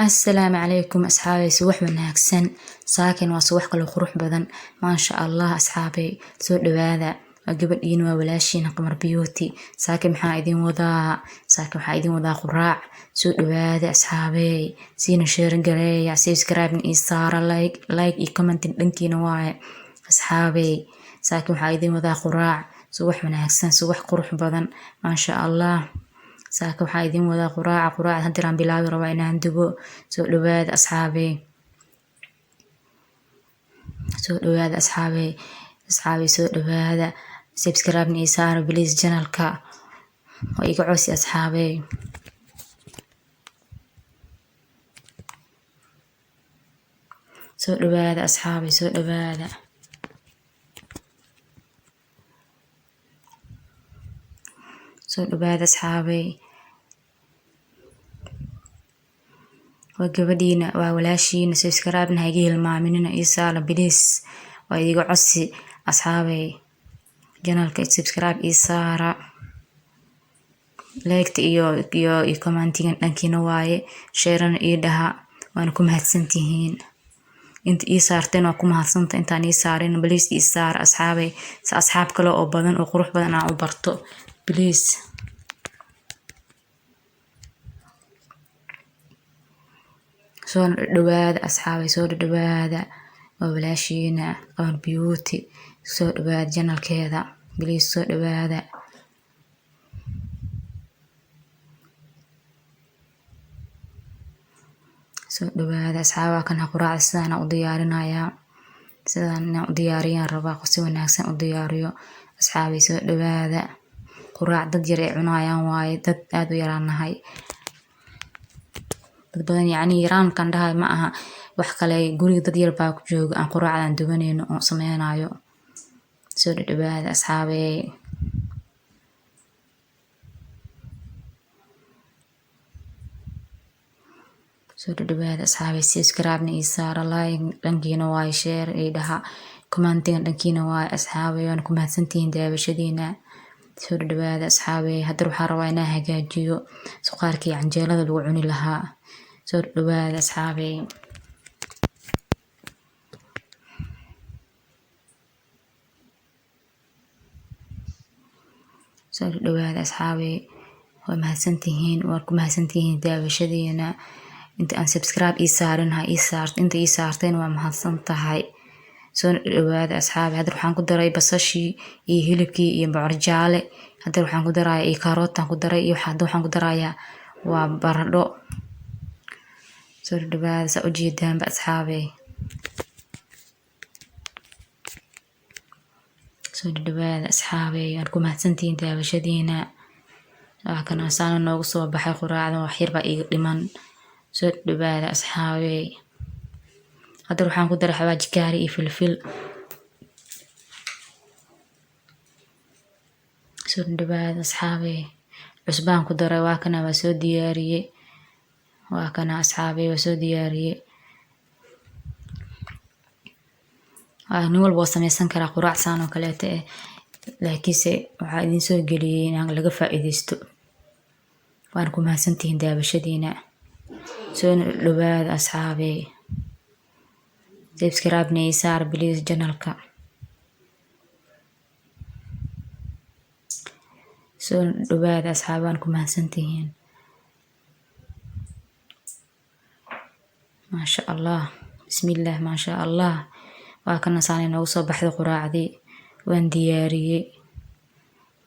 Assalaamu calaykum asxaabey, subax wanaagsan. Saakin waa subax kale qurux badan, maasha Allah. Asxaabey, soo dhawaada. Waa gabadhiina, waa walaashiina Qamar Beauty. Saakin maxaa idin wadaa? Saakin waxaa idin wadaa quraac. Soo dhawaada asxaabey, siina share gareeya, subscribe ii saara, like iyo comment dhankiina waaye. Asxaabey, saakin waxaa idin wadaa quraac. Subax wanaagsan, subax qurux badan, maasha Allah. Saaka waxaa idin wadaa quraaca. Quraaca hadiraan bilaabi rabaa inaan dubo. Soo dhawaada asxaabey, soo dhawaada asxaabey. Asxaabey, soo dhawaada. Subscribe ii saara please channelka, waa iga codsi asxaabey. Soo dhawaada asxaabey, soo dhawaada. Soo dhawaada asxaabey. Waa gabadhiina, waa walaashiina. Subscribe-na ha iga hilmaaminina, ii saara please, waa iga codsi asxaabey. Channelka subscribe ii saara, like iyo commentigan dhankiina waaye, share-na ii dhaha. Waana ku mahadsantihiin inta ii saarteen, waa ku mahadsanta. Intaan ii saarin, please ii saara asxaabey, si asxaab kale oo badan oo qurux badan aan u barto, please. Soo dhawaada asxaabey, soo dhawaada. Waa walaashiina Qamar Beauty. Soo dhawaada channelkeeda, please, soo dhawaada. Soo dhawaada asxaabaa. Kana quraacda sidaan u diyaarinayaa, sidaan inaan u diyaariyaan rabaa, si wanaagsan u diyaariyo. Asxaabey, soo dhawaada. Quraac dad yar ay cunayaan waaye, dad aad u yaraan nahay, dad badan yacni yaraan kan dhahay ma aha wax kale, guriga dad yar baa ku jooga aan quraacdan dubanayno oo sameynayo. Soo dhawaada asxaabey. Soo dhawaada asxaabey. Subscribe-na ii saara, like dhankiina waaye, share ii dhaha, commentigan dhankiina waaye. Asxaabey, waana ku mahadsantihiin daawashadiina. Soo dhawaada asxaabey. Hadda waxaan rabaa inaan hagaajiyo suqaarkii canjeelada lagu cuni lahaa. Soo dhawaada asxaabey. Soo dhawaada asxaabey, waa mahadsantihiin, waa ku mahadsantihiin daawashadiina. Inta aan subscribe ii saarin ha ii saarto, inta ii saarteen waa mahadsan tahay. Soo dhawaada asxaabi. Hadda waxaan ku daray basashii iyo hilibkii iyo bocor jaale. Hadda waxaan ku darayaa iyo kaarootaan ku daray, iyo hadda waxaan ku darayaa waa baradho. Soo dhawaada, saa ujeedaanba asxaabey. Soo dhawaada asxaabey, waan ku mahadsantihiin daawashadiina. Waa kana saana noogu soo baxay quraacda, wax yar baa iiga dhiman. Soo dhawaada asxaabey. Hadda waxaan ku daray xawaaji kaari iyo filfil. Soo dhawaada asxaabey. Cusbaan ku daray, waa kana, waa soo diyaariyey. Waa kana asxaabey, waa soo diyaariyey. Nin walba waa sameysan karaa quraac saan oo kaleeto eh, laakiinse waxaa idin soo geliyey inaan laga faa'iidaysto. Waana ku mahadsantihiin daawashadiina. Soo dhawaada asxaabey. Subscribe-na ii saar please channelka. Soo dhawaada asxaab, waan ku mahadsantihiin. Maasha Allah, bismillaah, maasha Allah. Waa kana saan inoogu soo baxday quraacdii, waan diyaariyey,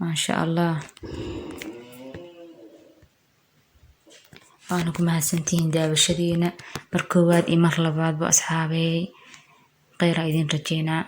maasha Allah. Waana ku mahadsantihiin daawashadiina mar koowaad iyo mar labaadba asxaabey. Kheyr aa idin rajeynaa.